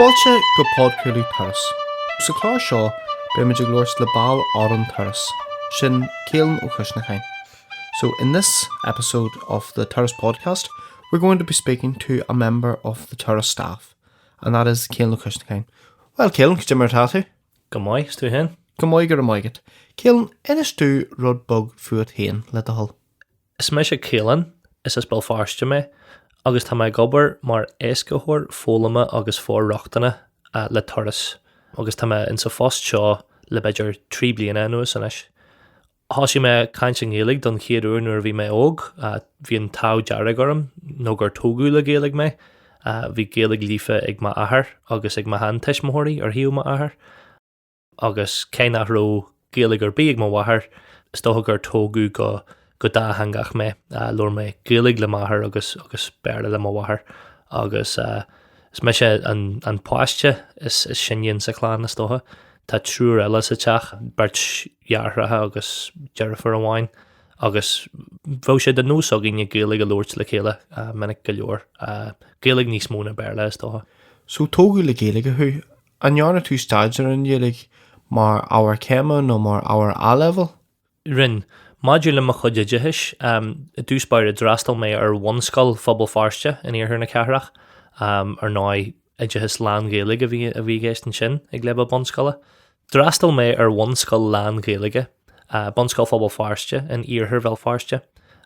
Fáilte go Podchraoladh Turas. Sa chlár seo beimid ag labhairt le ball fhoireann Turas, sin Kealan Ó Coisneacháin. So in this episode of the Turas podcast we're going to be speaking to a member of the Turas staff and that is Kealan Ó Coisneacháin. Well Kealan, cad é mar atá tú? Go maith, is tú féin? Go maith, go raibh maith agat. Kealan, inis domh rud beag fút féin, le do thoil. Is mise Kealan, is as Béal Feirste mé agus tá mé ag obair mar éascaitheoir foghlama agus for-rochtana le Turas agus tá mé insa phost seo le b'fhéidir 3 bliana anuas anois. Thosaigh mé ag caint i nGaeilge don chéad uair nuair a bhí mé óg, bhí an t-ádh dearg orm nó gur tógadh le Gaeilge mé. Bhí Gaeilge líofa ag m'athair agus ag mo sheantuismitheoirí ar thaobh m'athar. agus cé nach raibh Gaeilge ar bith ag mo mháthair, is dócha gur tógadh go go dátheangach mé. Labhair mé Gaeilge le m'athair agus agus Béarla le mo mháthair agus is mise an an páiste is is sine insa chlann, is dócha. Tá triúr eile sa teach, beirt dheartháireacha agus deirfiúr amháin agus bheadh sé de nós againne Gaeilge a labhairt le chéile minic go leor. Gaeilge níos mó ná Béarla, is dócha. So tógadh le Gaeilge thú. An ndearna tú staidéar ar an Ghaeilge mar ábhar céime nó mar ábhar A-Level? Rinne. Maidir le mo chuid oideachais, i dtús báire d'fhreastail mé ar Bhunscoil Phobal Feirste in iarthar na cathrach. Ar ndóigh, oideachas lán-Ghaeilge a bhí a bhí i gceist ansin ag leibhéal bunscoile. D'fhreastail mé ar bhunscoil lán-Ghaeilge, Bunscoil Phobal Feirste in iarthar Bhéal Feirste,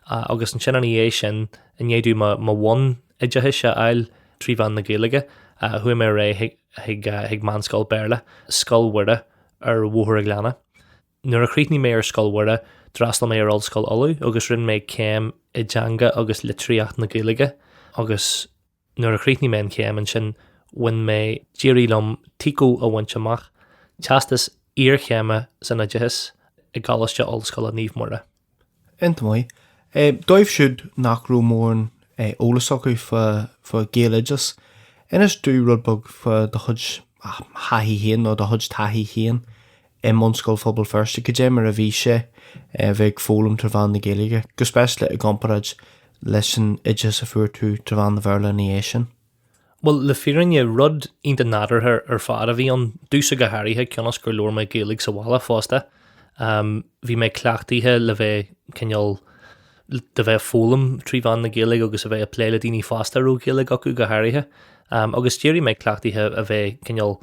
agus ansin ina dhiaidh sin, i ndiaidh domh mo bhun-oideachais a fháil trí mheán na Gaeilge, chuaigh mé ar aghaidh chuig meánscoil Béarla, Scoil Mhuire ar Bhóthar an Ghleanna. Nuair a chríochnaigh mé ar Scoil Mhuire, d'fhreastail mé ar Ollscoil Uladh agus rinne mé céim i dTeanga agus Litríocht na Gaeilge agus nuair a chríochnaigh mé an chéim ansin bhain mé, d'éirigh liom TCO a bhaint amach, Teastas Iarchéime san Oideachas i gColáiste Ollscoile Naomh Muire. Iontach maith. Dóibh siúd nach raibh mórán eolas acu fá Ghaeloideachas, inis domh rud beag fá do chuid thaithí féin nó do chuid taithí féin i mBunscoil Phobal Feirste. Cad é mar a bhí sé a bheith ag foghlaim trí mheán na Gaeilge, go speisialta i gcomparáid leis an oideachas a fuair tú trí mheán an Bhéarla ina dhiaidh sin? Bhuel, le fírinne, rud iontach nádúrtha ar fad a bhí ann, domhsa go háirithe, cionn is gur labhair mé Gaeilge sa bhaile fosta. Bhí mé cleachtaithe le bheith cineál, de bheith ag foghlaim trí mheán na Gaeilge agus a bheith ag plé le daoine fásta a raibh Gaeilge acu go háirithe. Agus d'éirigh mé cleachtaithe a bheith cineál,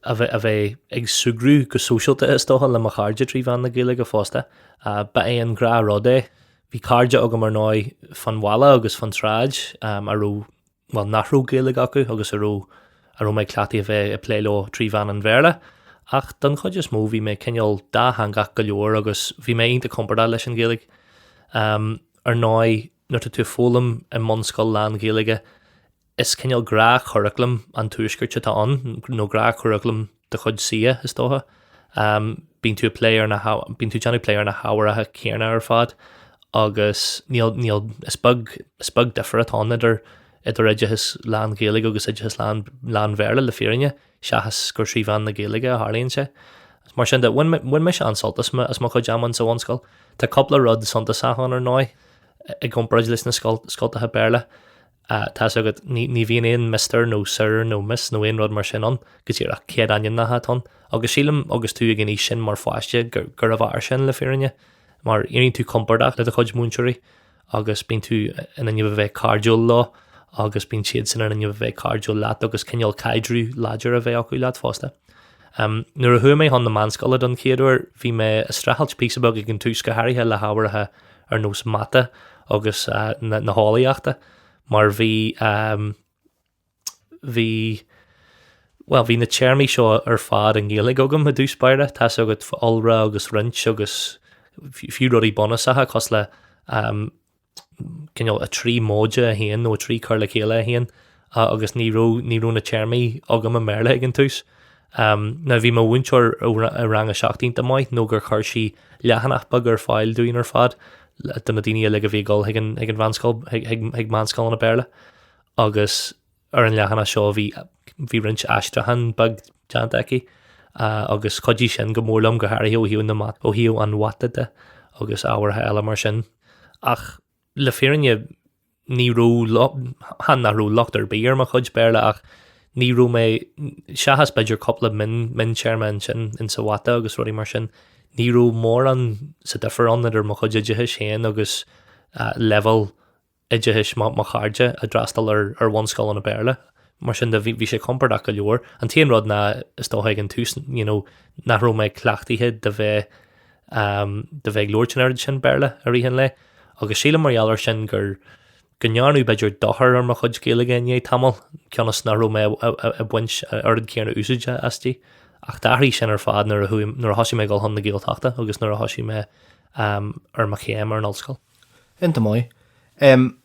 a bheith, a bheith ag súgradh go sóisialta is dócha le mo chairde trí mheán na Gaeilge fosta. Ba é an gnáthrud é. Bhí cairde agam ar ndóigh fán bhaile agus fán tsráid a raibh, bhuel, nach raibh Gaeilge acu agus a raibh, a raibh mé cleachtaithe a bheith ag plé leo trí mheán an Bhéarla. Ach don chuid is mó bhí mé cineál dátheangach go leor agus bhí mé iontach compordach leis an Ghaeilge. Ar ndóigh, nuair atá tú ag foghlaim i mbunscoil lán-Ghaeilge, Is cineál gnáthchuraclam an tuaiscirt atá ann, nó gnáthchuraclam de chuid CAO, is dócha. Bíonn tú ag plé ar na, bíonn tú ag déanamh plé ar na hábharacha céanna ar fad agus níl, níl, is beag, is beag difear atá ann idir, idir oideachas lán-Ghaeilge agus oideachas lán, lán-Bhéarla le fírinne, seachas gur trí mheán na Gaeilge a tharlaíonn sé. Mar sin de, bhain, bhain mise an-sult as mo, as mo chuid ama sa bhunscoil. Tá cúpla rud suntasach ann ar ndóigh, i gcomparáid leis na scoltacha Béarla. Tá's agat, ní bhíonn aon Mister nó Sir nó Miss nó aon rud mar sin ann, go díreach céadainmneacha atá ann. Agus sílim agus tú ag an aois sin mar pháiste gurbh fhearr sin le fírinne, mar éiríonn tú compordach le do chuid múinteoirí agus bíonn tú in ainm a bheith cairdiúil leo agus bíonn siadsan in ainm a bheith cairdiúil leat agus cineál caidreamh láidir a bheith acu leat fosta. Nuair a chuaigh mé chun na meánscoile don chéad uair, bhí mé ag streachailt píosa beag ag an tús, go háirithe le hábharacha ar nós mata agus na heolaíochta mar bhí bhí bhuel bhí na téarmaí seo ar fad i nGaeilge agam i dtús báire, tá's agat iolra agus roinnt agus fiú rudaí bunúsacha cosúil le cineál 3 móide 1 nó 3 cur le chéile 1 agus ní raibh ní raibh na téarmaí agam i mBéarla ag an tús. Now bhí mo mhúinteoir i rang a 7 iontach maith nó gur chuir sí leathanach beag ar fáil dúinn ar fad do na daoine uilig a bhí ag dul chuig an chuig an mheánscoil chuig chuig meánscoileanna Béarla agus ar an leathanach seo bhí bhí roinnt aistriúchán beag déanta aici agus chuidigh sin go mór liom go háirithe ó thaobh na ó thaobh an mhata de agus ábhartha eile mar sin. Ach le fírinne ní raibh, chan nach raibh locht ar bith ar mo chuid Béarla ach. Ní raibh mé, seachas b'fhéidir cúpla mion miontéarma ansin insa mhata agus rudaí mar sin, ní raibh mórán sa difear ann idir mo chuid oideachais féin agus leibhéal oideachais mo chairde a d'fhreastail ar bhunscoileanna Béarla. Mar sin de, bhí sé compordach go leor. An t-aon rud ná, is dócha ag an tús, you know, nach raibh mé cleachtaithe de bheith, de bheith ag labhairt an oiread sin Béarla i rith an lae. Agus sílim mar gheall air sin gur, go ndearnadh b'fhéidir dochar ar mo chuid Gaeilge i ndiaidh tamaill, cionn is nach raibh mé ag baint an oiread céanna úsáide aisti. Ach d'athraigh sin ar fad nuair a chuaigh, nuair a thosaigh mé ag dul chun na Gaeltachta agus nuair a thosaigh mé ar mo chéim ar an ollscoil. Iontach maith.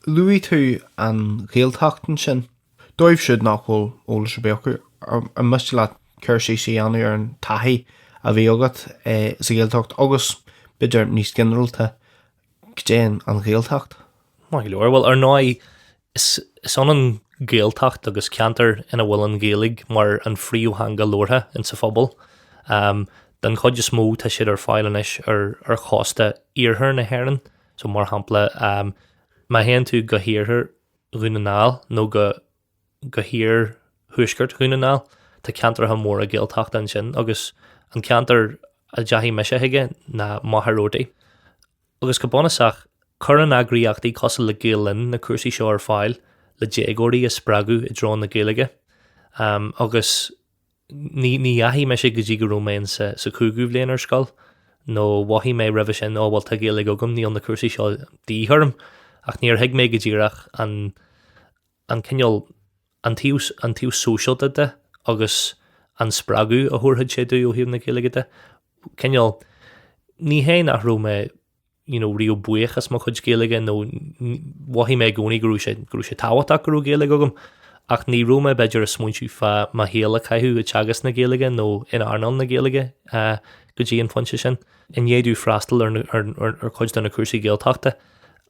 Luaigh tú an Ghaeltacht ansin. Dóibh siúd nach bhfuil eolas ar bith acu, an miste leat cur síos a dhéanamh ar an taithí a bhí agat sa Ghaeltacht agus, b'fhéidir níos ginearálta, cad é an Ghaeltacht? Maith go leor. Bhuel, ar ndóigh, is ionann Gaeltacht agus ceantar ina bhfuil an Ghaeilge mar an phríomhtheanga labhartha insa phobal. Den chuid is mó tá siad ar fáil anois ar ar chósta iarthar na hÉireann, so mar shampla má théann tú go hiarthar Dhún na nGall nó go go hiarthuaisceart Dhún na nGall, tá ceantracha móra Gaeltachta ansin agus an ceantar a dteachaigh mise chuige ná Machaire Rabhartaigh. Agus go bunúsach, cuireann eagraíochtaí cosúil le Gael Linn na cúrsaí seo ar fáil le déagóirí a spreagadh i dtreo na Gaeilge. Agus ní ní dheachaigh mise go dtí go raibh mé in sa sa chúigiú bhliain ar scoil, nó mhothaigh mé roimhe sin, ó bhuel tá Gaeilge agam, níl na cúrsaí seo de dhíth orm. Ach níor thuig mé go díreach an an cineál, an taobh, an taobh sóisialta de agus an spreagadh a thabharfadh sé domh ó thaobh na Gaeilge de. Cineál, ní hé nach raibh mé you know, riamh buíoch as mo chuid Gaeilge nó mhothaigh mé i gcónaí go raibh sé, go raibh sé tábhachtach go raibh Gaeilge agam ach ní raibh mé b'fhéidir ag smaointiú fá mo shaol a chaitheamh ag teagasc na Gaeilge nó in earnáil na Gaeilge go dtí an phointe sin. I ndiaidh domh freastal ar, ar, ar, ar chuid de na cúrsaí Gaeltachta,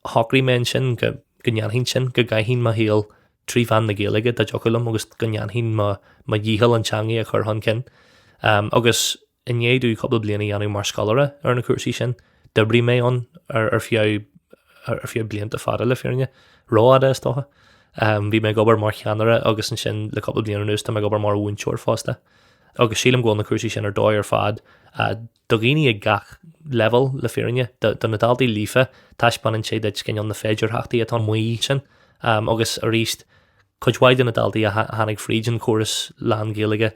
shocraigh mé ansin go, go ndéanfainn sin, go gcaithfinn mo shaol trí mheán na Gaeilge dá dtiocfadh liom agus go ndéanfainn mo mo dhícheall an teangaidh a chur chun cinn. Agus i ndiaidh domh cúpla bliain a dhéanamh mar scoláire ar na cúrsaí sin, d'oibrigh mé ann ar ar feadh ar feadh blianta fada le fírinne, rófhada is dócha. Bhí mé ag obair mar cheannaire agus ansin le cúpla bliain anuas tá mé ag obair mar mhúinteoir fosta. Agus sílim go bhfuil na cúrsaí sin ar dóigh ar fad do dhaoine ag gach leibhéal le fírinne. Do na daltaí líofa, taispeánann sé duit cineál na féidearthachtaí atá amuigh ansin. Agus arís, cuid mhaith de na daltaí a tháinig fríd an chóras lán-Ghaeilge,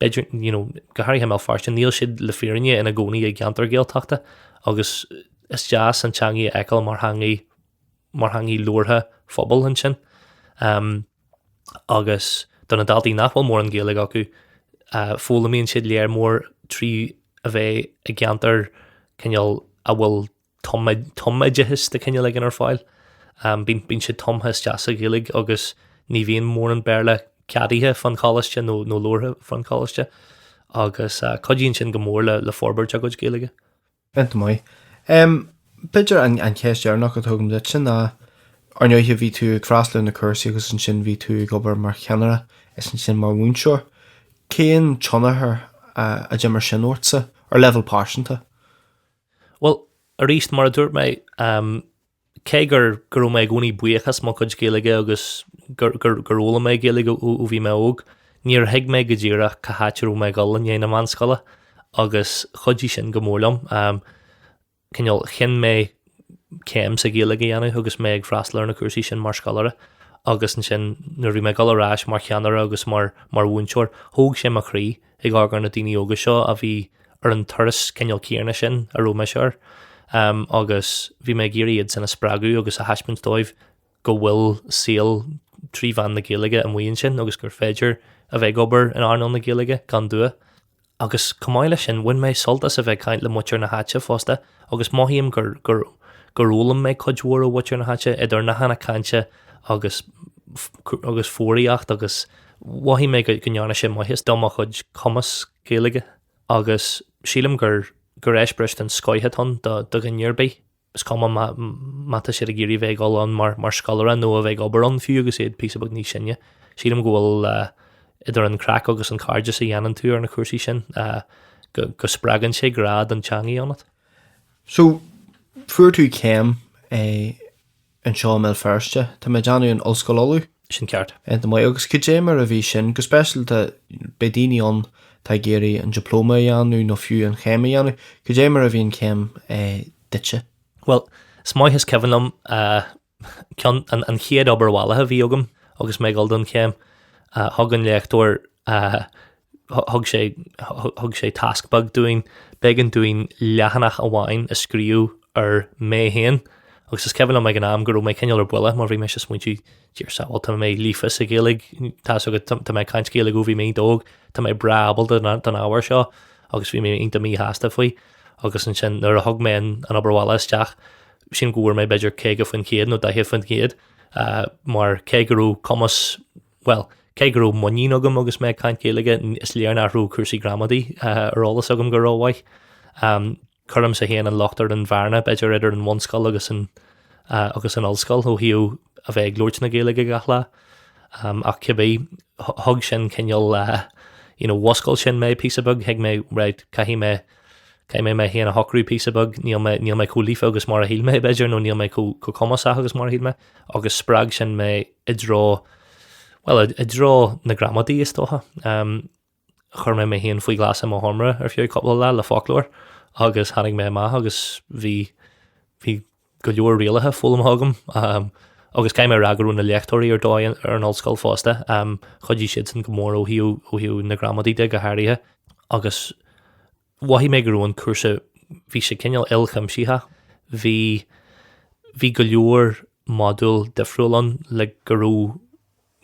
b'fhéidir, you know, go háirithe i mBéal Feirste, níl siad le fírinne ina gcónaí i gceantar Gaeltachta agus is deas an teangaidh a fheiceáil mar theangaidh, mar theangaidh labhartha phobail ansin. Agus do na daltaí nach bhfuil mórán Gaeilge acu, foghlaimíonn siad léar mór trí a bheith i gceantar cineál a bhfuil tumoideachas de chineál éigin ar fáil. Bíonn siad tumtha isteach sa Ghaeilge agus ní bhíonn mórán Béarla ceadaithe fán choláiste nó labhartha fán choláiste agus cuidíonn sin go mór le forbairt a gcuid Gaeilge. Iontach maith. B'fhéidir an cheist dheireanach atá agam duitse ná, ar ndóighe bhí tú ag freastal ar na cúrsaí agus ansin bhí tú ag obair mar cheannaire is ansin mar mhúinteoir. Cén tionchar a d'imir sin ortsa, ar leibhéal pearsanta? Bhuel, arís, mar a dúirt mé, cé gur go raibh mé i gcónaí buíoch as mo chuid Gaeilge agus gur gur gur fhoghlaim mé Gaeilge ó ó bhí mé óg, níor thuig mé go díreach cá háit a raibh mé ag dul i ndiaidh na meánscoile agus chuidigh sin go mór liom. Cineál, chinn mé céim sa Ghaeilge a dhéanamh agus mé ag freastal ar na cúrsaí sin mar scoláire agus ansin nuair a bhí mé ag dul ar ais mar cheannaire agus mar mar mhúinteoir, thóg sé mo chroí ag amharc ar na daoine óga seo a bhí ar an turas cineál céanna sin a raibh mise air agus bhí mé ag iarraidh iad sin a spreagadh agus a thaispeáint dóibh go bhfuil saol trí mheán na Gaeilge amuigh ansin agus gur féidir a bheith ag obair in earnáil na Gaeilge gan dua. Agus chomh maith leis sin, bhain mé sult as a bheith ag caint le muintir na háite fosta agus mothaím gur gur gur fhoghlaim mé cuid mhór ó mhuintir na háite, idir nathanna cainte agus agus foghraíocht agus mhothaigh mé go ndearna sé maitheas do mo chuid cumas Gaeilge agus sílim gur gur eispéireas den scoith atá ann do do dhuine ar bith, is cuma má má tá siad ag iarraidh bheith ag dul ann mar mar scoláire nó a bheith ag obair ann fiú agus iad píosa beag níos sine. Sílim go bhfuil idir an craic agus an cairdeas a dhéanann tú ar na cúrsaí sin go go spreagann sé grá don teangaidh ionat. So, fuair tú céim anseo i mBéal Feirste, tá mé ag déanamh in Ollscoil Uladh? Sin ceart. Iontach maith. Agus cad é mar a bhí sin? Go speisialta, beidh daoine ann atá ag iarraidh an dioplóma a dhéanamh nó fiú an chéim a dhéanamh. Cad é mar a bhí an chéim duitse? Bhuel, is maith is cuimhin liom ceann, an chéad obair bhaile a bhí agam agus mé ag dul don chéim. Thug an léachtóir, thug sé, thug sé tasc beag dúinn, b'éigean dúinn leathanach amháin a scríobh ar mé féin agus is cuimhin liom ag an am go raibh mé cineál ar buile mar bhí mise ag smaointiú, Dia ár sábháil, tá mé líofa sa Ghaeilge, tá a fhios agat, tá mé ag caint Gaeilge ó bhí mé óg, tá mé breá ábalta don ábhar seo agus bhí mé iontach míshásta faoi agus ansin nuair a thug mé an obair bhaile isteach, sílim go bhfuair mé b'fhéidir 50% nó 40% mar cé go raibh cumas, bhuel, cé go raibh muinín agam agus mé ag caint Gaeilge, is léir nach raibh cúrsaí gramadaí ar eolas agam go rómhaith. Cuirimse féin an locht ar an bhearna, b'fhéidir, idir an bhunscoil agus an agus an ollscoil ó thaobh a bheith ag labhairt na Gaeilge gach lá. Ach cibé, thug sin cineál, you know, mhuscail sin mé píosa beag, thuig mé, right, caithfidh mé, caithfidh mé mé féin a shocrú píosa beag, níl mé, níl mé chomh líofa agus mar a shíl mé, b'fhéidir, nó níl mé chomh, chomh cumasach agus mar a shíl mé. Agus spreag sin mé i dtreo, bhuel, i dtreo na gramadaí, is dócha. Chuir mé mé féin faoi ghlas i mo sheomra ar feadh cúpla lá le foclóir agus tháinig mé amach agus bhí, bhí go leor rialacha foghlamtha agam agus caithfidh mé a rá go raibh na léachtóirí ar dóigh ar an ollscoil fosta, chuidigh siadsan go mór ó thaobh, ó thaobh na gramadaí de go háirithe agus mhothaigh mé go raibh an cúrsa, bhí sé cineál ilchuimsitheach, bhí, bhí go leor modúl difriúil ann le go raibh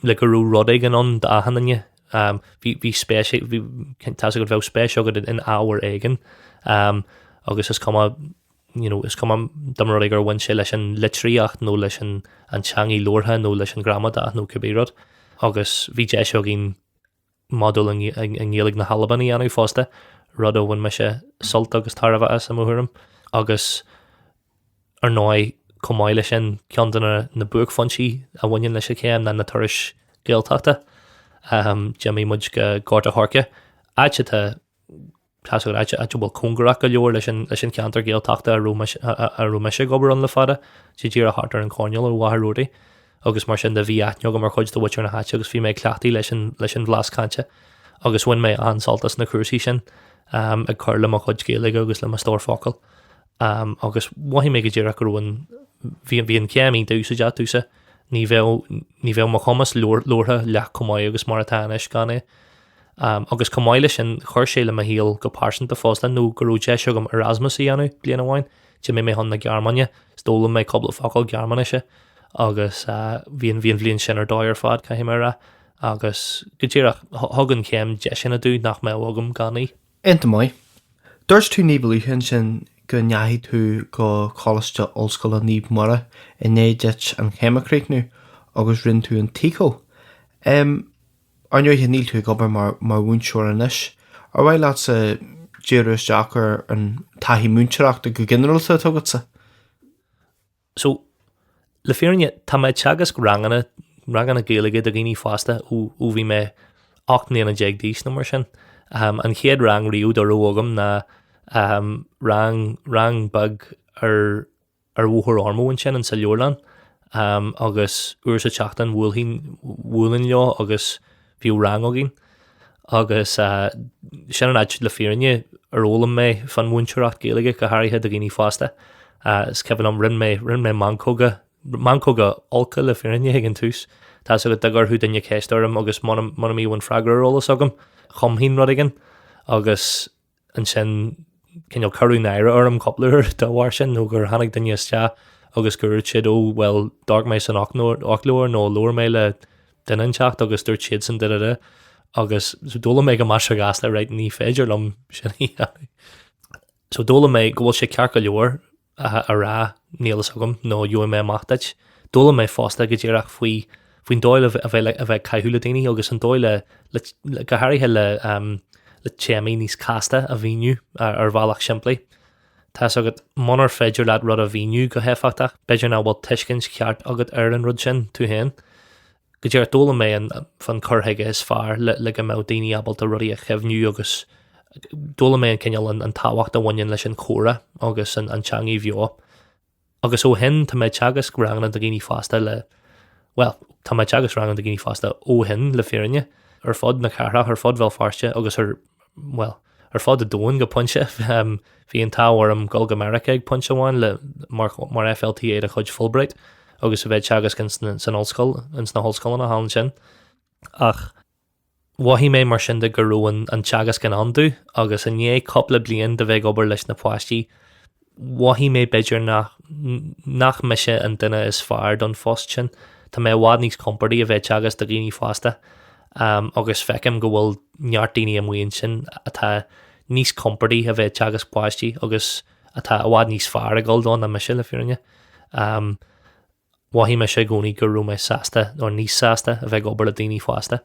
le go raibh rud éigin ann d'achan duine. Bhí, bhí spéis, bhí, tá a fhios agat, bheadh spéis agat in ábhar éigin agus is cuma, you know, is cuma dá mba rud é gur bhain sé leis an litríocht nó leis an, an teangaidh labhartha nó leis an ghramadach nó cibé rud. Agus bhí deis againn modúl i nGaeilge na hAlban a dhéanamh fosta, rud a bhain mise sult agus tairbhe as i mo thuairim. Agus ar ndóigh, chomh maith leis sin, ceann de na buaicphointí a bhaineann leis an chéim ná na turais Ghaeltachta. D'imigh muid go Gort a' Choirce, áit atá Tá a fhios agat, áit a bhfuil cóngarach go leor leis an cheantar Gaeltachta a raibh mise ag obair ann le fada, sé díreach thart ar an choirnéal ó Mhachaire Rabhartaigh agus mar sin de bhí aithne agam ar chuid de mhuintir na háite agus bhí mé cleachtaithe leis an leis an bhlas cainte agus bhain mé an-sult as na cúrsaí sin ag cur le mo chuid Gaeilge agus le mo stór focal agus mhothaigh mé go díreach go raibh an bhí bhí an chéim iontach úsáideach domhsa. Ní bheadh ní bheadh mo chumas labhartha leath chomh maith agus mar atá anois gan é. Agus chomh maith leis sin, chuir sé le mo shaol go pearsanta fosta nó go raibh deis agam Erasmus a dhéanamh bliain amháin. D'imigh mé chun na Gearmáine is d'fhoghlaim mé cúpla focal Gearmáinise agus bhí an bhí an bhliain sin ar dóigh ar fad, caithfidh mé a rá. Agus go díreach, thug an chéim deiseanna domh nach mbeadh agam gan í. Iontach maith. Dúirt tú ní ba luaithe ansin go ndeachaigh tú go Coláiste Ollscoile Naomh Muire i ndiaidh duit an chéim a chríochnú agus rinne tú an TCO. Ar ndóighe, níl tú ag obair mar mhúinteoir anois. Ar mhaith leatsa díriú isteach ar an taithí múinteoireachta go ginearálta atá agatsa? So, le fírinne, tá mé ag teagasc ranganna, ranganna Gaeilge do dhaoine fásta ó ó bhí mé 18 mbliana d'aois nó mar sin. An chéad rang riamh dá raibh agam ná rang, rang beag ar ar Bhóthar Ormeau ansin in sa leabharlann agus uair sa tseachtain bhuailfinn, bhuailfinn leo agus bhíodh rang againn agus sin an áit le fírinne ar fhoghlaim mé fán mhúinteoireacht Gaeilge go háirithe do dhaoine fásta. Is cuimhin liom rinne mé, rinne mé meancóga, meancóga olca le fírinne ag an tús. Tá a fhios agat dá gcuirfeadh duine ceist orm agus muna, muna mbíodh an freagra ar eolas agam, chumfainn rud éigin agus ansin cineál cuireadh náire orm cúpla uair dá bharr sin nó gur tháinig duine isteach agus gur dhúirt siad oh bhuel d'amharc mé san fhoclóir nó labhair mé le duine inteacht agus dúirt siadsan da da da agus so d'fhoghlaim mé go maith gasta right ní féidir liom sin a dhéanamh. So d'fhoghlaim mé go bhfuil sé ceart go leor a rá níl fhios agam nó gheobhaidh mé amach duit. D'fhoghlaim mé fosta go díreach faoi faoin dóigh le a bheith a bheith ag caitheamh le daoine agus an dóigh le le go háirithe le le téamaí níos casta a mhíniú ar bhealach simplí. Tá fhios agat, munar féidir leat rud a mhíniú go héifeachtach, b'fhéidir nach bhfuil tuiscint cheart agat ar an rud sin tú féin. Go díreach, d'fhoghlaim mé an fán cur chuige is fearr le le go mbeadh daoine ábalta rudaí a chuimhniú agus d'fhoghlaim mé an cineál an an tábhacht a bhaineann leis an chomhrá agus an an teangaidh bheo. Agus ó shin tá mé ag teagasc ranganna do dhaoine fásta le, bhuel, Tá mé ag teagasc ranganna do dhaoine fásta ó shin, le fírinne, ar fud na cathrach, ar fud Bhéal Feirste agus ar, bhuel, ar fud an domhain go pointe. Bhí an t-ádh orm dul go Meiriceá ag pointe amháin le, mar, mar FLTA de chuid Fulbright agus a bheith ag teagasc ins na, san ollscoil, ins na hollscoileanna thall ansin. Ach mhothaigh mé mar sin de go raibh an, an teagasc in ann domh agus i ndiaidh cúpla bliain de bheith ag obair leis na páistí, mhothaigh mé b'fhéidir nach, nach mise an duine is fearr don phost sin. Tá mé i bhfad níos compordaí a bheith ag teagasc do dhaoine fásta agus feicim go bhfuil neart daoine amuigh ansin atá níos compordaí a bheith ag teagasc páistí agus atá i bhfad níos fearr ag dul dó ná mise, le fírinne. Mhothaigh mise i gcónaí go raibh mé sásta, nó níos sásta, a bheith ag obair le daoine fásta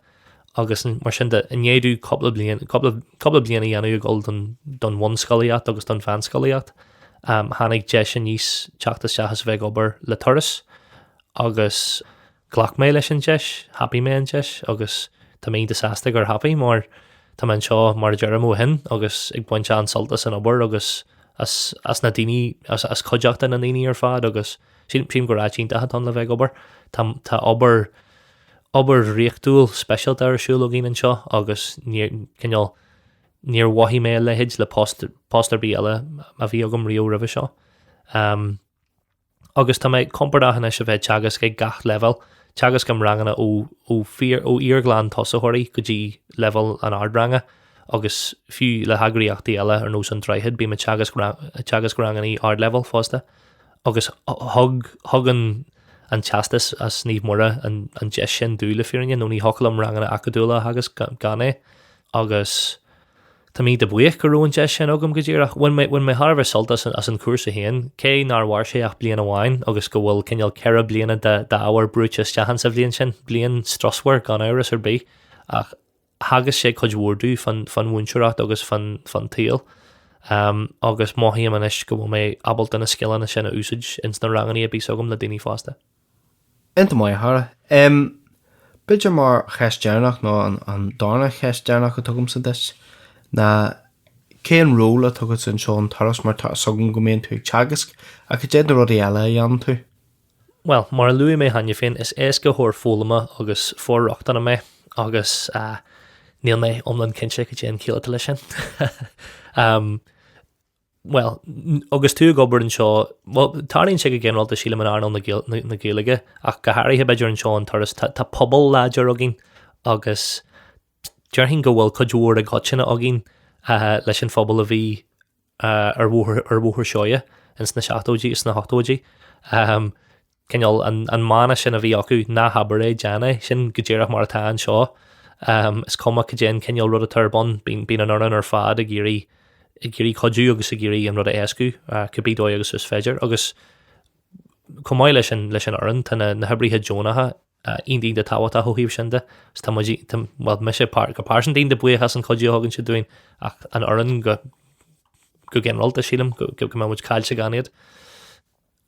agus mar sin de, i ndiaidh domh cúpla bliain, cúpla, cúpla bliain a dhéanamh ag dul don, don bhunscolaíocht agus don mheánscolaíocht, tháinig deis aníos teacht isteach is a bheith ag obair le Turas agus ghlac mé leis an deis, thapaigh mé an deis agus tá mé iontach sásta gur thapaigh mar tá mé anseo mar a deirim ó shin agus ag baint an-sult as an obair agus as, as na daoine, as, as cuideachta na ndaoine ar fad agus Sílim gur áit iontach atá ann le bheith ag obair. Tá, tá obair, obair dhraíochtúil speisialta ar siúl againn anseo agus níor, cineál, níor mhothaigh mé a leithéid le post, post ar bith eile a bhí agam riamh roimhe seo. Um, agus tá mé compordach anois a bheith ag teagasc ag gach leibhéal, teagascaim ranganna ó, ó fíor, ó fhíorghlan tosaitheoirí go dtí leibhéal an ardranga agus fiú le heagraíochtaí eile ar nós an Droichead, bím ag teagasc, ag teagasc ranganna ardleibhéal fosta. Agus thug, thug an, an teastas as Naomh Muire an, an deis sin domh le fírinne, nó ní thiocfadh liom ranganna acadúla a theagasc gan é. Agus tá mé iontach buíoch go raibh an deis sin agam go díreach. Bhain mé, bhain mé thar a bheith sult as an, as an chúrsa féin, cé nár mhair sé ach bliain amháin agus go bhfuil cineál 4 bliana de, d'ábhar brúite isteach insa bhliain sin, bliain strusmhar gan amhras ar bith, ach Theagasc sé cuid mhór domh fán mhúinteoireacht agus fán tsaol agus mothaím anois go bhfuil mé ábalta na scileanna sin a úsáid ins na ranganna a bíos agam le daoine fásta. Iontach maith, a chara. B'fhéidir mar cheist deireanach, nó an darna cheist deireanach atá agamsa duit, ná cén ról atá agat anseo in Turas, mar tá fhios agam go mbíonn tú ag teagasc, ach cad é na rudaí eile a dhéanann tú? Bhuel, mar a luaigh mé cheana féin, is éascaitheoir foghlama agus for-rochtana mé agus níl mé iomlán cinnte cad é an chiall atá leis sin. Bhuel, agus tú ag obair anseo, bhuel, tarlaíonn sé go ginearálta sílim in earnáil na Gaeilge ach go háirithe b'fhéidir anseo in Turas, tá pobal láidir againn agus déarfainn go bhfuil cuid mhór i gcoitinne againn leis an phobal a bhí ar Bhóthar, ar Bhóthar Seoighe ins na seachtóidí is sna hochtóidí. Cineál an, an mana sin a bhí acu, ná habair é, déan é, sin go díreach mar atá anseo. Is cuma cad é an cineál rud atá ar bun, bíonn, bíonn an fhoireann ar fad ag iarraidh, ag iarraidh cuidiú agus ag iarraidh an rud a éascú, cibé dóigh agus is féidir. Agus chomh maith leis an, leis an fhoireann, tá na, na hoibrithe deonacha iontach iontach tábhachtach ó thaobh sin de. Agus tá muid, tá, bhuel, mise go pearsanta iontach buíoch as an chuidiú a thugann siad dúinn ach an fhoireann go, go ginearálta sílim go, go mbeadh muid caillte gan iad.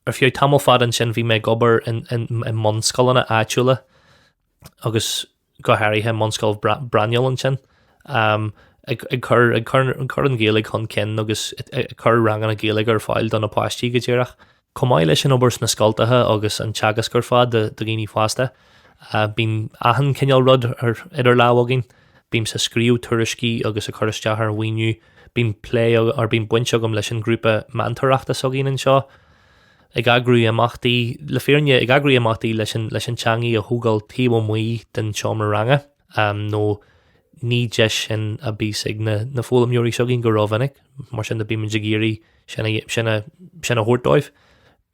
Ar feadh tamall fada ansin bhí mé ag obair in, in, i mbunscoileanna áitiúla agus go háirithe i mBunscoil Braniel ansin, ag cur ag cur ag cur an Ghaeilge chun cinn agus ag cur ranganna Gaeilge ar fáil do na páistí go díreach. Chomh maith leis an obair sna scoltacha agus an teagasc ar fad do dhaoine fásta, bíonn achan cineál rud ar idir lámha againn. Bímse ag scríobh tuairiscí agus ag cur isteach ar mhaoiniú, bíonn plé or bíonn baint agam leis an ghrúpa meantóireachta s'againn anseo. ag eagrú imeachtaí, le fírinne, ag eagrú imeachtaí leis an, leis an teangaidh a thógáil taobh amuigh den seomra ranga, nó ní deis sin a bíos ag na, na foghlaimeoirí s'againn go rómhinic, mar sin de bímid ag iarraidh sin a, sin a, sin a thabhairt dóibh.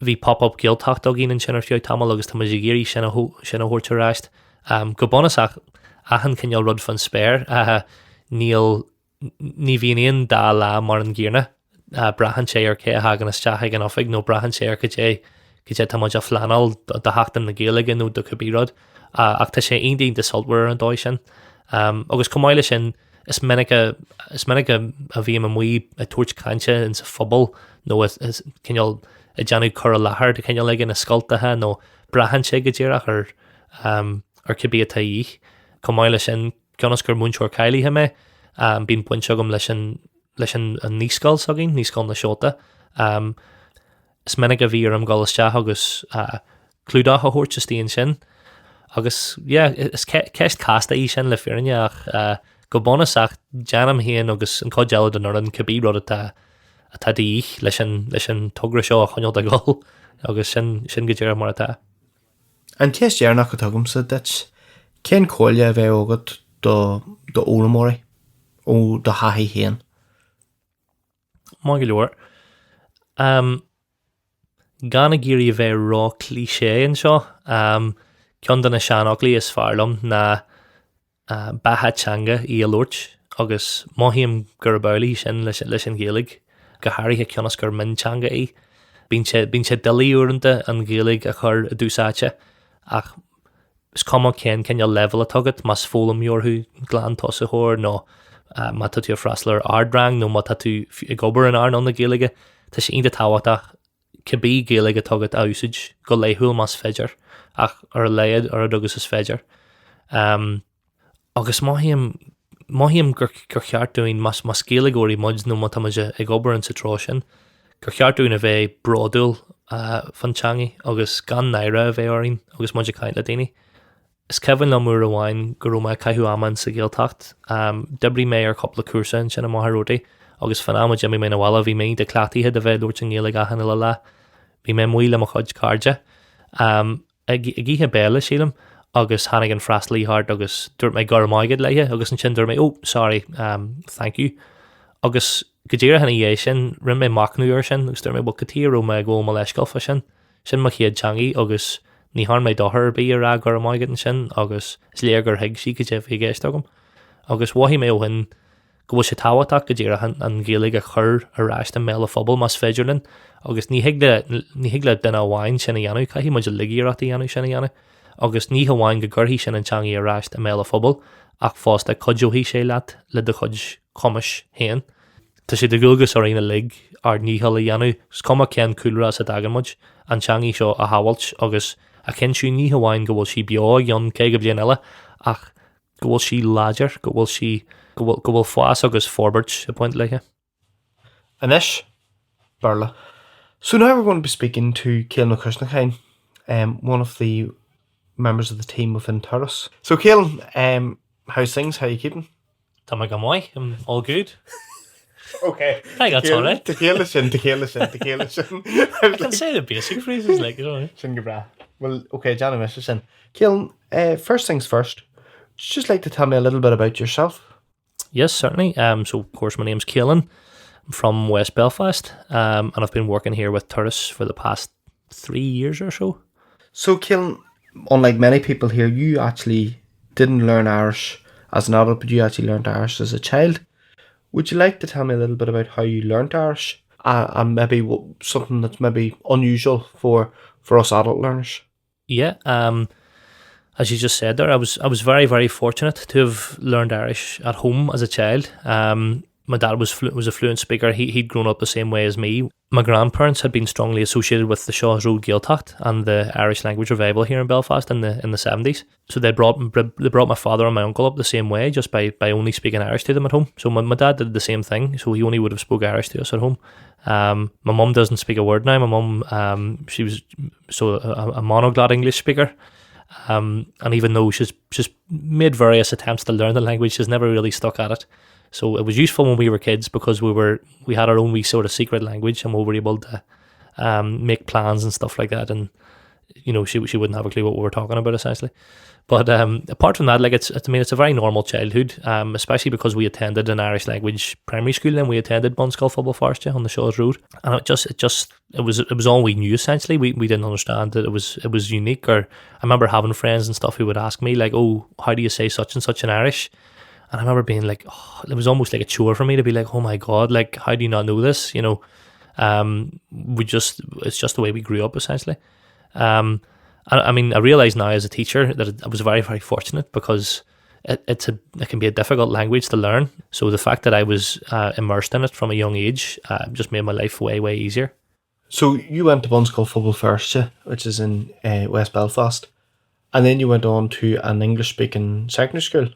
Bhí Pop-Up Gaeltacht againn ansin ar feadh tamaill agus táimid ag iarraidh sin a, sin a thabhairt ar ais. Go bunúsach, achan cineál rud fán spéir, níl, Ní bhíonn aon dá lá mar an gcéanna. Braitheann sé ar cé a thagann isteach ag an oifig nó braitheann sé ar cad é cad é tá muid a phleanáil do Sheachtain na Gaeilge nó do cibé rud. Ach tá sé iontach iontach sultmhar ar an dóigh sin. Agus chomh maith leis sin, is minic a is minic a bhím amuigh ag tabhairt cainte insa phobal nó cineál ag déanamh cur i láthair de chineál éigin i scoltacha nó braitheann sé go díreach ar ar cibé atá de dhíth. Chomh maith leis sin, Cionn is gur múinteoir cáilithe mé, bíonn baint agam leis an leis an an naíscoil s'againn, Naíscoil na Seolta. Is minic a bhí orm dul isteach agus clúdach a thabhairt istigh ansin. Agus yeah, is ceist casta í sin le fírinne ach go bunúsach déanaim féin agus an chuid eile den fhoireann cibé rud atá atá de dhíth leis an leis an togra seo a choinneáil ag dul agus sin sin go díreach mar atá. An cheist dheireanach atá agamsa duit, cén chomhairle a bheadh agat do d'fhoghlaimeoirí ó do thaithí féin? Maith go leor. Gan ag iarraidh a bheith ró-cliché anseo, ceann de na seanfhoclaí is fearr liom ná beatha teanga í a labhairt agus mothaím gurb amhlaidh sin leis an Ghaeilge, go háirithe cionn is gur mionteanga í. Bíonn sé, bíonn sé doiligh uaireanta an Ghaeilge a chur i dtús áite ach Is cuma cén cineál leibhéal atá agat, más foghlaimeoir thú, glantosaitheoir nó má tá tú ag freastal ar ardrang nó má tá tú ag obair in earnáil na Gaeilge, tá sé iontach tábhachtach cibé Gaeilge atá agat a úsáid go laethúil más féidir, ach ar a laghad oiread agus is féidir. Agus mothaím, mothaím gur gur cheart dúinn, más más Gaeilgeoirí muid nó má tá muid ag obair in sa treo sin, gur cheart dúinn a bheith bródúil fán teangaidh agus gan náire a bheith orainn agus muid ag caint le daoine. Is cuimhin liom uair amháin go raibh mé ag caitheamh ama in sa Ghaeltacht. D'oibrigh mé ar chúpla cúrsa ansin i Machaire Rabhartaigh agus fán am a d'imigh mé 'na bhaile bhí mé iontach cleachtaithe de bheith ag labhairt i nGaeilge achan uile lá. Bhí mé amuigh le mo chuid cairde. ag ithe béile, sílim, agus tháinig an freastalaí thart agus dúirt mé go raibh maith agat léithe agus ansin dúirt mé oh, sorry, um, thank you. Agus go díreach ina dhiaidh sin, rinne mé machnamh air sin agus dúirt mé, well, cad chuige a raibh mé ag gabháil mo leithscéal fá sin? Sin mo chéad teangaidh agus ní dhearn mé dochar ar bith a rá go raibh maith agat ansin agus is léir gur thuig sí cad é a bhí i gceist agam. Agus mhothaigh mé ó shin go bhfuil sé tábhachtach go díreach an Ghaeilge a chur ar ais i mbéal an phobail más féidir linn agus ní thig le ní thig le duine amháin sin a dhéanamh, caithfidh muid uilig iarracht a dhéanamh sin a dhéanamh agus ní hamháin go gcuirfidh sin an teangaidh ar ais i mbéal an phobail ach fosta cuideoidh sé leat le do chuid cumais féin. Tá sé de dhualgas orainn uilig ár ndícheall a dhéanamh, is cuma cén cúlra as a dtagann muid, an teangaidh seo a shábháilt agus a chinntiú ní hamháin go bhfuil sí beo i gceann 50 bliain eile ach go bhfuil sí láidir, go bhfuil sí, go bhfuil, go bhfuil fás agus forbairt ag baint léi. Anois, Béarla. So now we're going to be speaking to Kealan Ó Coisneacháin, um, one of the members of the team within Turas. So Kealan, um, how's things? How are you keeping? Tá mé go maith, I'm all good. Okay. I got all right. Tá céile sin, tá céile sin, tá céile sin. I can say the basic phrases like, you know. Sin go breá. Well, okay, déanfaidh mise sin. Kealan, uh, first things first, just like to tell me a little bit about yourself. Yes, certainly. Um, so, of course, my name's Kealan. I'm from West Belfast, um, and I've been working here with Turas for the past three years or so. So, Kealan, unlike many people here, you actually didn't learn Irish as an adult, but you actually learned Irish as a child. Would you like to tell me a little bit about how you learned Irish uh, and maybe something that's maybe unusual for, for us adult learners? Yeah, um, as you just said there, I was I was very very fortunate to have learned Irish at home as a child. Um, my dad was flu- was a fluent speaker. He he'd grown up the same way as me. My grandparents had been strongly associated with the Shaw's Road Gaeltacht and the Irish language revival here in Belfast in the in the 70s. So they brought they brought my father and my uncle up the same way just by by only speaking Irish to them at home. So my, my dad did the same thing. So he only would have spoke Irish to us at home. Um, my mum doesn't speak a word now. My mum um, she was so a, a monoglot English speaker. Um, and even though she's she's made various attempts to learn the language, she's never really stuck at it. So it was useful when we were kids because we were we had our own wee sort of secret language and we were able to um, make plans and stuff like that. And you know, she she wouldn't have a clue what we were talking about essentially. But um, apart from that, like it's, I mean, it's a very normal childhood, um, especially because we attended an Irish language primary school and we attended Bunscoill Phobal Feirste on the Shaw's Road, and it just, it just, it was, it was all we knew essentially. We, we didn't understand that it was, it was unique. Or I remember having friends and stuff who would ask me like, "Oh, how do you say such and such in Irish?" And I remember being like, oh, it was almost like a chore for me to be like, "Oh my god, like how do you not know this?" You know, um, we just, it's just the way we grew up essentially. Um, I, I mean, I realise now as a teacher that I was very, very fortunate because it, it's a it can be a difficult language to learn. So the fact that I was uh, immersed in it from a young age uh, just made my life way, way easier. So you went to Bunscoill Phobal Feirste, which is in uh, West Belfast, and then you went on to an English-speaking secondary school.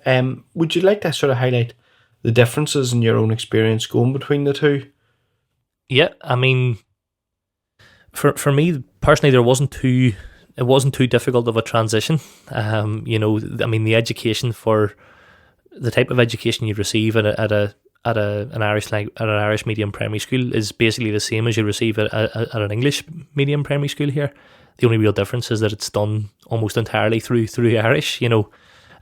Um, would you like to sort of highlight the differences in your own experience going between the two? Yeah, I mean, for for me personally, there wasn't too it wasn't too difficult of a transition. Um, you know, I mean, the education for the type of education you receive at a, at a at a, an Irish at an Irish medium primary school is basically the same as you receive at, at, at an English medium primary school here. The only real difference is that it's done almost entirely through through Irish, you know.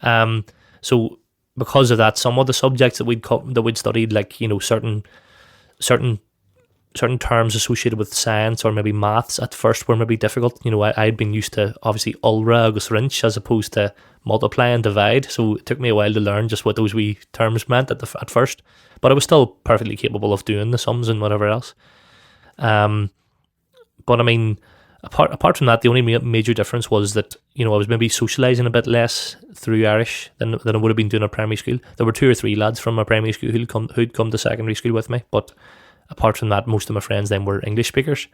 Um, so because of that, some of the subjects that we'd that we'd studied, like you know, certain certain certain terms associated with science or maybe maths at first were maybe difficult. You know, I, I'd been used to obviously iolrá agus roinnt as opposed to multiply and divide, so it took me a while to learn just what those wee terms meant at the at first. But I was still perfectly capable of doing the sums and whatever else. Um, but I mean, apart apart from that, the only major difference was that you know I was maybe socialising a bit less through Irish than than I would have been doing at primary school. There were two or three lads from my primary school who'd come who'd come to secondary school with me, but apart from that, most of my friends then were English speakers.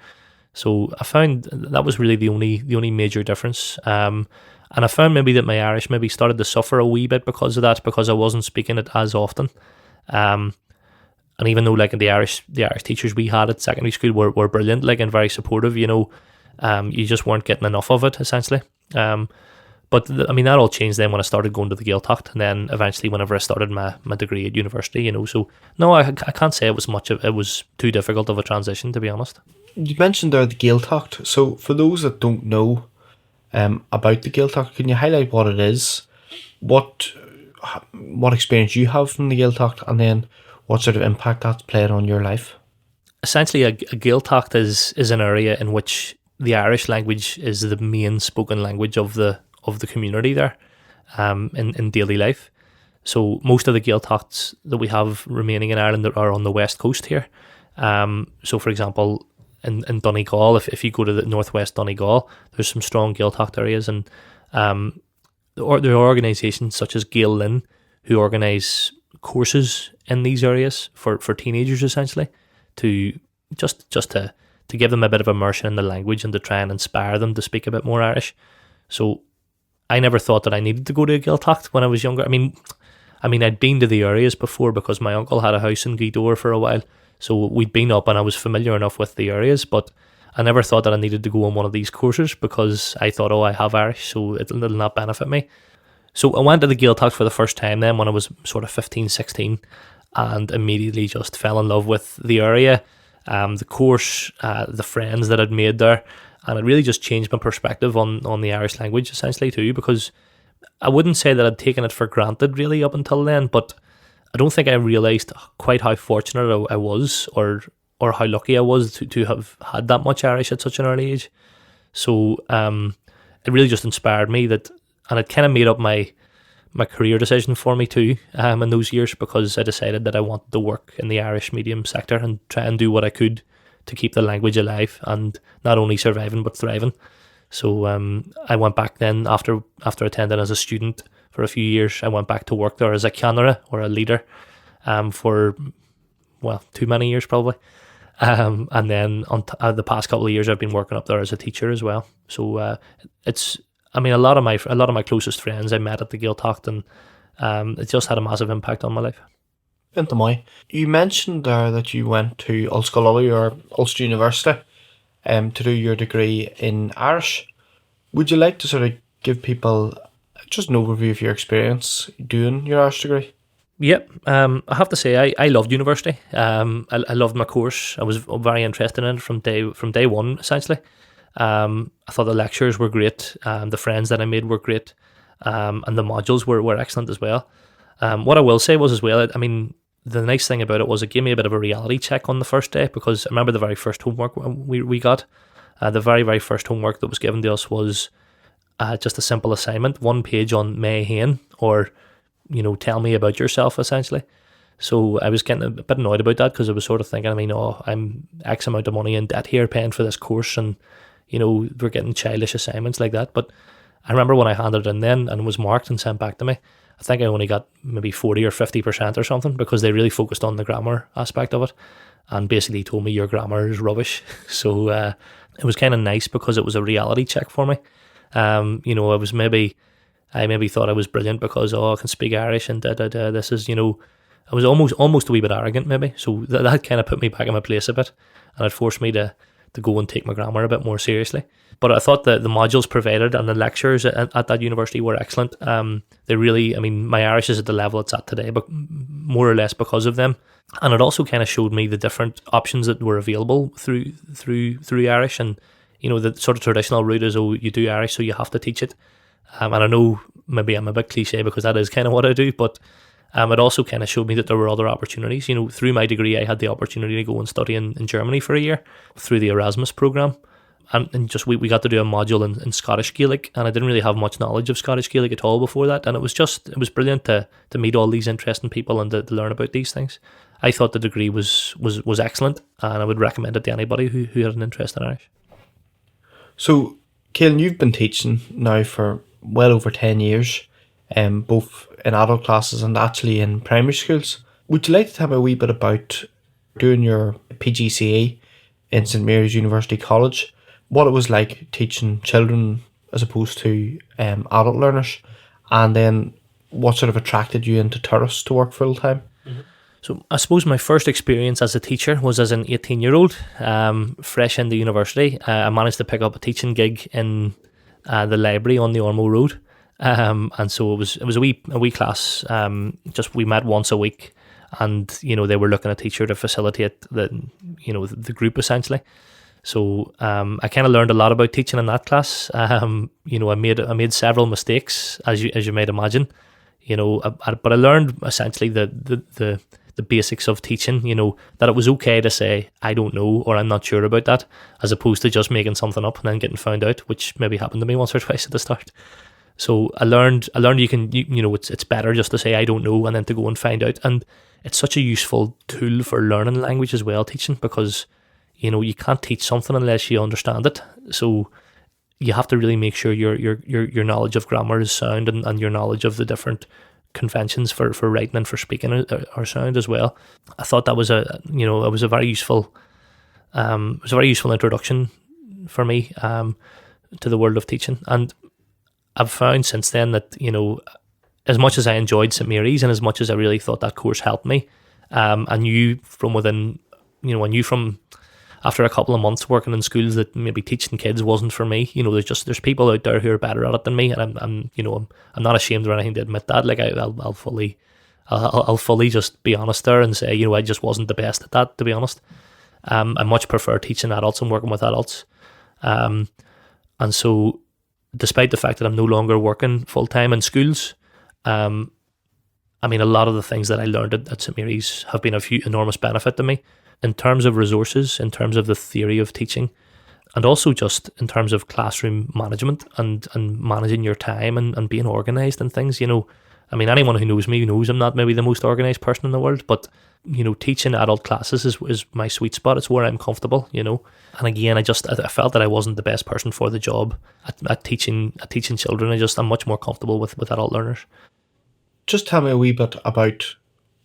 So I found that was really the only the only major difference. Um, and I found maybe that my Irish maybe started to suffer a wee bit because of that, because I wasn't speaking it as often. Um, and even though like the Irish the Irish teachers we had at secondary school were, were brilliant, like and very supportive, you know, um, you just weren't getting enough of it essentially. Um, but th- I mean that all changed then when I started going to the Gaeltacht, and then eventually whenever I started my, my degree at university, you know. So no, I, I can't say it was much of it was too difficult of a transition to be honest. You mentioned there the Gaeltacht. So for those that don't know um, about the Gaeltacht, can you highlight what it is, what what experience you have from the Gaeltacht, and then what sort of impact that's played on your life? Essentially, a, a Gaeltacht is is an area in which the Irish language is the main spoken language of the of the community there, um, in in daily life. So most of the Gaeltachts that we have remaining in Ireland are on the west coast here. Um, so for example, in, in Donegal, if, if you go to the northwest Donegal, there's some strong Gaeltacht areas, and um, or there are organisations such as Gael Linn who organise courses in these areas for, for teenagers essentially to just just to to give them a bit of immersion in the language and to try and inspire them to speak a bit more Irish. So I never thought that I needed to go to a Gaeltacht when I was younger. I mean, I mean, I'd been to the areas before because my uncle had a house in Gweedore for a while, so we'd been up and I was familiar enough with the areas, but I never thought that I needed to go on one of these courses because I thought, oh, I have Irish, so it'll, it'll not benefit me. So I went to the Gaeltacht for the first time then when I was sort of 15, 16, and immediately just fell in love with the area, um, the course, uh, the friends that I'd made there, and it really just changed my perspective on, on the Irish language essentially too, because I wouldn't say that I'd taken it for granted really up until then, but I don't think I realised quite how fortunate I, I was or or how lucky I was to, to have had that much Irish at such an early age. So um, it really just inspired me that, and it kind of made up my my career decision for me too um, in those years because I decided that I wanted to work in the Irish medium sector and try and do what I could to keep the language alive and not only surviving but thriving. So um, I went back then after after attending as a student for a few years. I went back to work there as a ceannaire or a leader um, for well too many years probably. Um, and then on t- uh, the past couple of years, I've been working up there as a teacher as well. So uh, it's I mean a lot of my a lot of my closest friends I met at the Gaeltacht, and um, it just had a massive impact on my life. Iontach maith. You mentioned there that you went to Ollscoil Uladh or Ulster University um, to do your degree in Irish. Would you like to sort of give people just an overview of your experience doing your Irish degree? Yep, um, I have to say I, I loved university. Um, I, I loved my course. I was very interested in it from day from day one essentially. Um, I thought the lectures were great. Um, the friends that I made were great, um, and the modules were, were excellent as well. Um, what I will say was as well, I mean, the nice thing about it was it gave me a bit of a reality check on the first day because I remember the very first homework we, we got. Uh, the very, very first homework that was given to us was uh, just a simple assignment, one page on Mé Féin or, you know, tell me about yourself, essentially. So I was getting a bit annoyed about that because I was sort of thinking, I mean, oh, I'm X amount of money in debt here paying for this course and, you know, we're getting childish assignments like that. But I remember when I handed it in then and it was marked and sent back to me, I think I only got maybe 40 or 50% or something because they really focused on the grammar aspect of it and basically told me your grammar is rubbish. So uh, it was kind of nice because it was a reality check for me. Um, you know, I was maybe, I maybe thought I was brilliant because, oh, I can speak Irish and da da da. This is, you know, I was almost almost a wee bit arrogant maybe. So th- that kind of put me back in my place a bit and it forced me to to go and take my grammar a bit more seriously. But I thought that the modules provided and the lectures at, at that university were excellent. Um, they really, I mean, my Irish is at the level it's at today, but more or less because of them. And it also kind of showed me the different options that were available through through through Irish and you know the sort of traditional route is oh you do Irish so you have to teach it. Um, and I know maybe I'm a bit cliche because that is kind of what I do, but um, it also kind of showed me that there were other opportunities. You know, through my degree, I had the opportunity to go and study in, in Germany for a year through the Erasmus program. And, and just we, we got to do a module in, in Scottish Gaelic, and I didn't really have much knowledge of Scottish Gaelic at all before that. And it was just, it was brilliant to, to meet all these interesting people and to, to learn about these things. I thought the degree was, was, was excellent, and I would recommend it to anybody who, who had an interest in Irish. So, Kealan, you've been teaching now for well over 10 years, um, both in adult classes and actually in primary schools. Would you like to tell me a wee bit about doing your PGCE in St Mary's University College, what it was like teaching children as opposed to um, adult learners, and then what sort of attracted you into Turas to work full time? Mm-hmm. So I suppose my first experience as a teacher was as an 18 year old, um, fresh into university. Uh, I managed to pick up a teaching gig in uh, the library on the Ormo Road. Um, and so it was it was a wee a wee class. Um, just we met once a week, and you know they were looking a teacher to facilitate the you know the group essentially. So um, I kind of learned a lot about teaching in that class. Um, you know, I made I made several mistakes as you as you might imagine. You know, I, I, but I learned essentially the, the the the basics of teaching. You know that it was okay to say I don't know or I'm not sure about that, as opposed to just making something up and then getting found out, which maybe happened to me once or twice at the start. So I learned I learned you can you, you know it's it's better just to say I don't know and then to go and find out. And it's such a useful tool for learning language as well, teaching because you know you can't teach something unless you understand it. So you have to really make sure your your your, your knowledge of grammar is sound and, and your knowledge of the different conventions for, for writing and for speaking are, are sound as well. I thought that was a you know it was a very useful um, it was a very useful introduction for me um, to the world of teaching. And I've found since then that you know as much as I enjoyed St Mary's and as much as I really thought that course helped me, um, I knew from within, you know, I knew from after a couple of months working in schools that maybe teaching kids wasn't for me. You know, there's just there's people out there who are better at it than me, and I'm, I'm you know I'm, I'm not ashamed or anything to admit that. Like I, I'll, I'll fully, I'll, I'll fully just be honest there and say, you know, I just wasn't the best at that, to be honest. Um, I much prefer teaching adults and working with adults. Um, and so despite the fact that I'm no longer working full time in schools, um, I mean, a lot of the things that I learned at, at St Mary's have been of huge, enormous benefit to me in terms of resources, in terms of the theory of teaching, and also just in terms of classroom management and, and managing your time and, and being organized and things. You know, I mean, anyone who knows me knows I'm not maybe the most organized person in the world, but you know, teaching adult classes is, is my sweet spot. It's where I'm comfortable, you know. And again, I just I felt that I wasn't the best person for the job at, at teaching at teaching children. I just I'm much more comfortable with with adult learners. Just tell me a wee bit about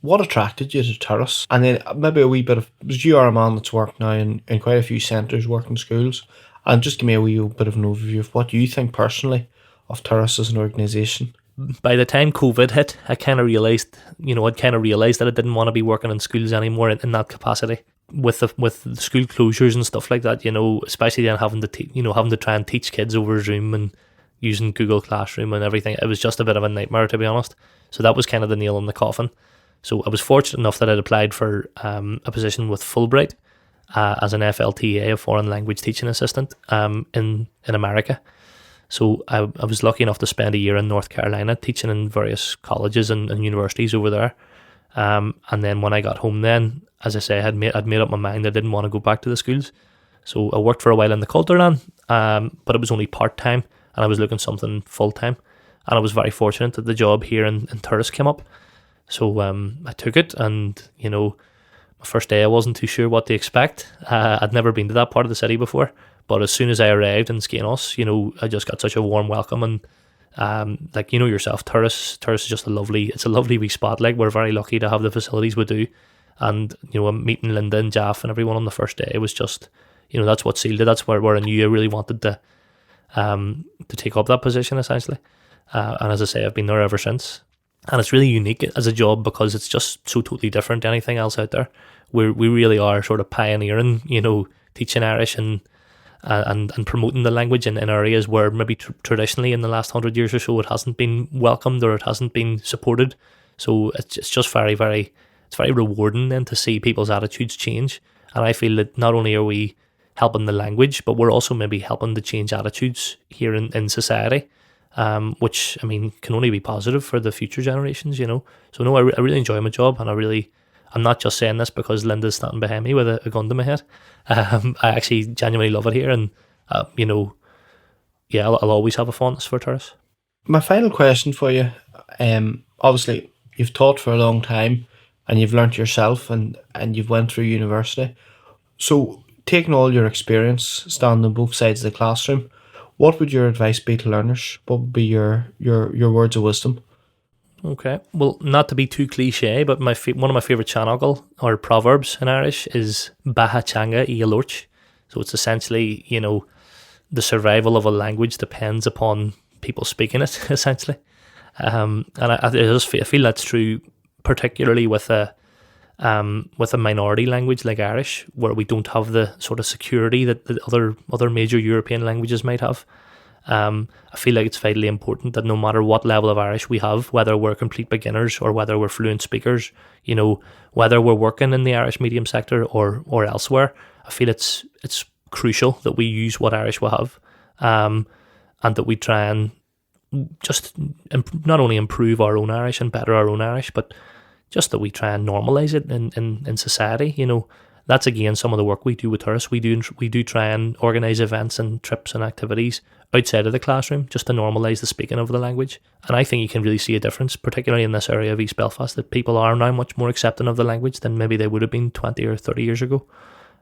what attracted you to Turas, and then maybe a wee bit of because you are a man that's worked now in, in quite a few centres, working schools, and just give me a wee bit of an overview of what you think personally of Turas as an organisation. By the time COVID hit, I kind of realised, you know, I'd kind of realised that I didn't want to be working in schools anymore in, in that capacity. With the with the school closures and stuff like that, you know, especially then having to te- you know having to try and teach kids over Zoom and using Google Classroom and everything, it was just a bit of a nightmare to be honest. So that was kind of the nail in the coffin. So I was fortunate enough that I'd applied for um, a position with Fulbright uh, as an FLTA, a foreign language teaching assistant, um, in in America. So I, I was lucky enough to spend a year in North Carolina teaching in various colleges and, and universities over there. Um, and then when I got home, then as I say, I had made I'd made up my mind I didn't want to go back to the schools. So I worked for a while in the Cultúrlann, um, but it was only part time, and I was looking something full time. And I was very fortunate that the job here in, in Turas came up. So um, I took it, and you know, my first day I wasn't too sure what to expect. Uh, I'd never been to that part of the city before, but as soon as I arrived in Skainos, you know, I just got such a warm welcome and um, like you know yourself, Turas, Turas is just a lovely, it's a lovely wee spot. Like we're very lucky to have the facilities we do, and you know, meeting Linda and Jaff and everyone on the first day was just, you know, that's what sealed it. That's where, where I knew I really wanted to, um, to take up that position essentially. Uh, and as I say, I've been there ever since. And it's really unique as a job because it's just so totally different to anything else out there. We we really are sort of pioneering, you know, teaching Irish and and and promoting the language in, in areas where maybe tr traditionally in the last 100 years or so it hasn't been welcomed or it hasn't been supported. So it's, it's just very, very, it's very rewarding then to see people's attitudes change. And I feel that not only are we helping the language, but we're also maybe helping to change attitudes here in, in society, um, which I mean can only be positive for the future generations, you know. So no, I, re I really enjoy my job, and I really I'm not just saying this because Linda's standing behind me with a, a gun to my head. Um, I actually genuinely love it here, and uh, you know, yeah, I'll, I'll always have a fondness for Turas. My final question for you, um, obviously you've taught for a long time and you've learnt yourself and, and you've went through university. So taking all your experience, standing on both sides of the classroom, what would your advice be to learners? What would be your, your, your words of wisdom? Okay. Well, not to be too cliche, but my one of my favorite seanfhocail or proverbs in Irish is Beatha teanga í a labhairt. So it's essentially, you know, the survival of a language depends upon people speaking it, essentially. Um, and I, I just feel, I feel that's true, particularly with a um, with a minority language like Irish, where we don't have the sort of security that the other other major European languages might have. Um, I feel like it's vitally important that no matter what level of Irish we have, whether we're complete beginners or whether we're fluent speakers, you know, whether we're working in the Irish medium sector or or elsewhere, I feel it's it's crucial that we use what Irish we have, um, and that we try and just imp- not only improve our own Irish and better our own Irish, but just that we try and normalize it in, in, in society. You know, that's again some of the work we do with Turas. We do we do try and organize events and trips and activities outside of the classroom just to normalize the speaking of the language. And I think you can really see a difference, particularly in this area of East Belfast, that people are now much more accepting of the language than maybe they would have been 20 or 30 years ago,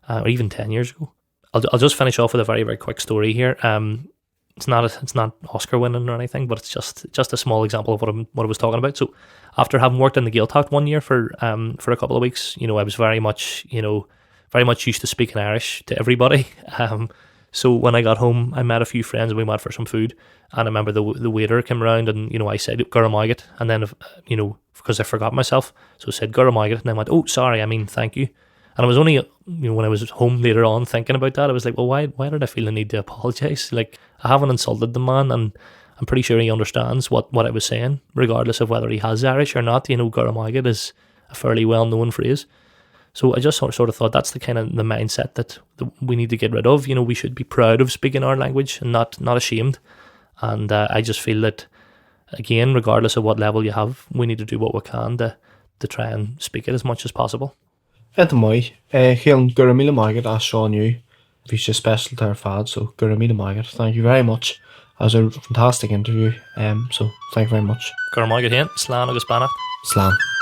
uh, or even 10 years ago. I'll, I'll just finish off with a very, very quick story here. Um, it's not a, it's not Oscar winning or anything, but it's just just a small example of what I'm what I was talking about. So after having worked in the Gaeltacht one year for um for a couple of weeks, you know, I was very much you know very much used to speaking Irish to everybody. Um, so when I got home, I met a few friends and we went for some food. And I remember the the waiter came round and you know I said go raibh maith agat, and then you know because I forgot myself, so I said go raibh maith agat, and then went oh sorry, I mean thank you. And I was only, you know, when I was home later on thinking about that, I was like, well, why, why did I feel the need to apologize? Like, I haven't insulted the man, and I'm pretty sure he understands what, what I was saying, regardless of whether he has Irish or not. You know, go raibh maith agat is a fairly well-known phrase. So I just sort of thought that's the kind of the mindset that, that we need to get rid of. You know, we should be proud of speaking our language and not not ashamed. And uh, I just feel that, again, regardless of what level you have, we need to do what we can to, to try and speak it as much as possible. Iontach maith. A Chéilin, go raibh míle maith agat as seo inniu. Bhí sé speisialta ar fad, so go raibh míle maith agat. Thank you very much. That was a fantastic interview, um, so thank you very much. Go raibh maith agat féin. Slán agus beannacht. Slán.